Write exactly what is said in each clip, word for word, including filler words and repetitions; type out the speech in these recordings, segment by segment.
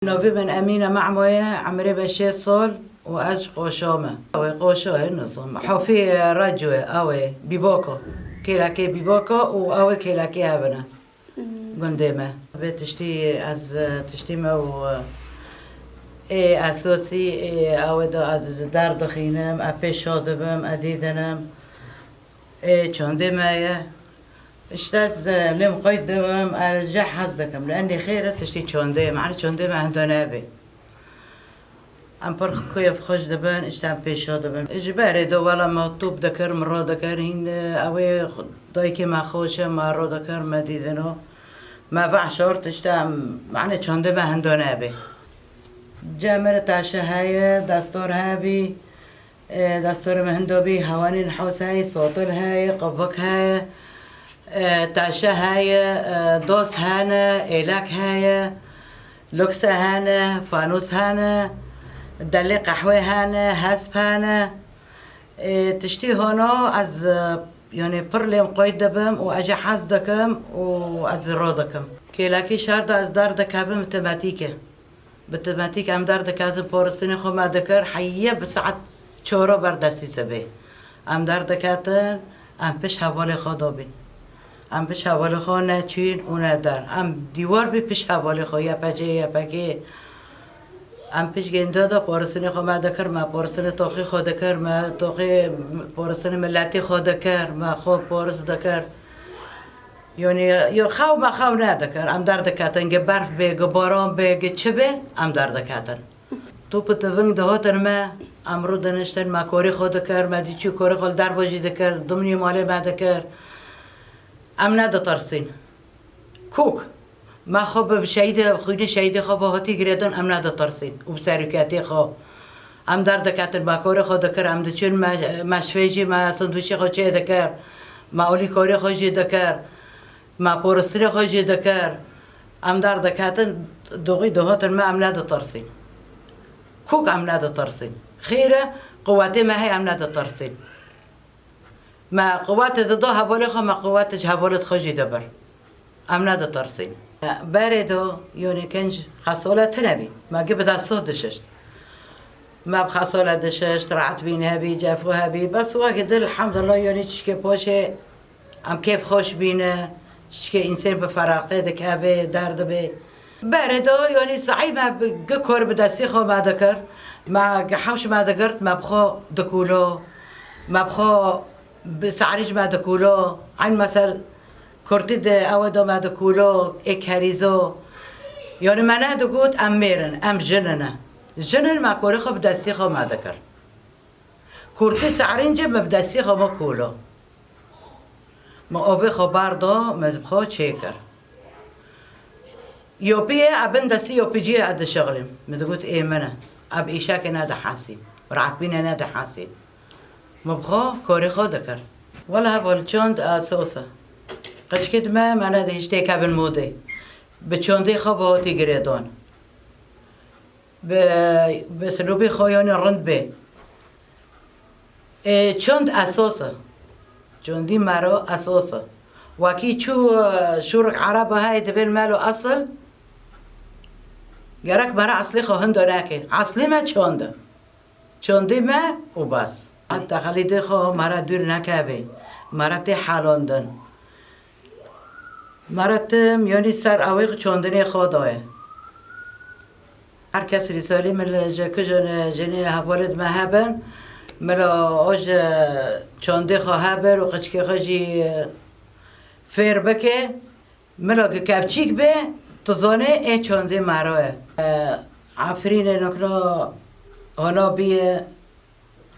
Navê min Emîne Mehmo ye, emrê me şêst sal û ez ji Qoşa me. Ew ê Qoşa ye, nizam. Hofî Reco ye, ew ê Bîboko. Kêlekê Bîboko û ew ê kêlekê hev in e. Gundê me. Vê tiştî ez, tiştî me û ê esosî, ê ew ê de ez ji der dixînim, e pêşa dibim, e dîdinim. Ê çandê me ye. Îşte ez lêm qeyd dibim, ez jê hez dikim. Li endê xêr e tiştî çandê ye. Mane çandê me henda nebe. Em pir kuye bi xweş dibin, îşte em pêşa dibin. Ji berê de wela me top dikir, me ro dikir, hîn, e, ew ê dayikê me xweş e, me ro dikir, me dîdino. Me veşart, îşte em, mane çandê me henda nebe. Cemir taşe heye, destor hebî, e, destor me hendo bî, hewanên hos heye, sotil heye, qivik heye, e, taşe heye, e, dos hene, êlek heye, lukse hene, fanûs hene, delê qehwê hene, hesp hene. E, tiştî hona ez, e, yanî pir lêm qeyd dibim û ez jê hez dikim û ez ro dikim. Kêlekî şer de ez derdikevim, matematîk e. Bi matematîk em derdiketin, poristinê xwe me dikir, heye bi saet çora ber destî sibê. Em derdiketin, em pişt hevalê xwe dabîn. Em pişt hevalê xwe ne çûyîn û ne der. Em dîwar bî pişt hevalê xwe, Y P G, Y P G. Em pişt gênda de poristinê xwe me dikir, me poristinê toxê xwe dikir, me toxê poristinê miletê xwe dikir, me xwe poris dikir. Yanî, yo xew me xew nedikir, em derdiketin, gi berf bê, gi baran bê, gi çi bê, em derdiketin. Top û tiving dihatin me, em rûdiniştin, me korê xwe dikir, me dî çû korê xwe li derve jî dikir, dimnî malê me dikir. Em neditirsin. Kok. Me xwe bi şehîdê, xwînê şehîdê xwe ve hatî girêdon, em neditirsin û bi seroketê xwe. Em derdiketin, me korê xwe dikir, em diçûn me-, meşvê jî me sandwîçê xwe çê dikir, me alîkorê xwe jî dikir, me poristirê xwe jî dikir. Em derdiketin, doxî dihatin me, em neditirsin. Kok em neditirsin. Xêr e, quwetê me heye, em neditirsin. Me quwetê dida hevalê xwe, me quwetê ji hevalê xwe jî dibir. Em neditirsin. Berê do, yonê kenc xesole tune bî. Me gi bi destê dişişt. Me bi xesole dişişt, rahat bîn hebî, cefû hebî. Bes wekî dil, elhamdulillah, yonê çişkê poşê, em kêf xweş bîne, çişkê însan bi feraqê dikeve, derdibê. Berê do, yonê saî me bi, gi kor bi destê xwe me dikir. Me gi hewş me digirt, me bi xwe dikûlo. Me bi xwe Bi sarî ji me dikûlo, eyn mesel kurtî di ew do me dikûlo, ê kerîzo. Yanî me nedigot em mêr in, em jin in e. Jin in, me korê xwe bi destî xwe me dikir. Kurtî sarîn jî me bi destî xwe me kûlo. Me ovê xwe bardo, me bi xwe çêkir. Yopiyê, e bin destî yopiciyê e dişixilîm. Min digot, ê min e. E bi îşekê nedihesîm. Rahatbînê nedihesîm. Min bi xwe korê xwe dikir. Wela heval çond a sosa. Qiçkê dime me nedihiştê kevin modê. Bi çondê xwe bi hotî girêdon. Bi, bi silûbê xwe yanî rind bê. Ê, çond esas e. Çondî mero esas e. Wekî çû, e, şûrik ereba heye dibên melo esil, gerek mera eslê xwe hindo neke. Eslê me çond e. Çondî me û bes. Heta xelîdê xwe mera dûr nekeve. Mera tê helandin. Mera tim, yanî ser ewê çondinê xwe daye. Her kes rîsalî min li ji kijon jinê hevalêt me hebin, min li o ji çondê xwe hebir û qiçkê xwe jî fêr bike. Min li gi kevçîk be, tu zanê ê çondê mero ye. E, Efrînê nokno hona bîye.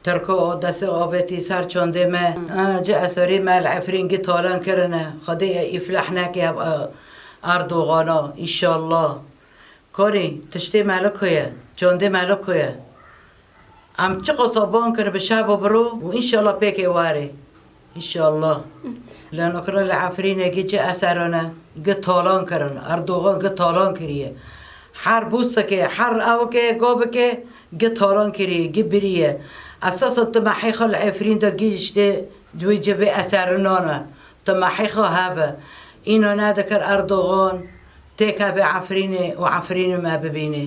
Tirko destê avêtî ser çandê me. Ha, ci eserî me li Efrîn gi talan kirine. Xwedê îflah neke ev, e, Erdoxana, înşallah. Korî, tiştê me li ku ye? Çandê me li ku ye? Em çi qasa ban kir bi şev û bi ro û înşallah pêkê warê. Înşallah. Li nokra li Efrînê gi ci eserane, gi talan kirin. Erdogan gi talan kiriye. Her bûstikê, her ewikê, gavike, gi talan kiriye, gi biriye. Esasa timehê xwe li Efrîn de gihiştê, di wê civê eserînan e. Timehê xwe hebe. Îna nedikir Erdogan. Têkeve Efrînê û Efrînê me bibînê.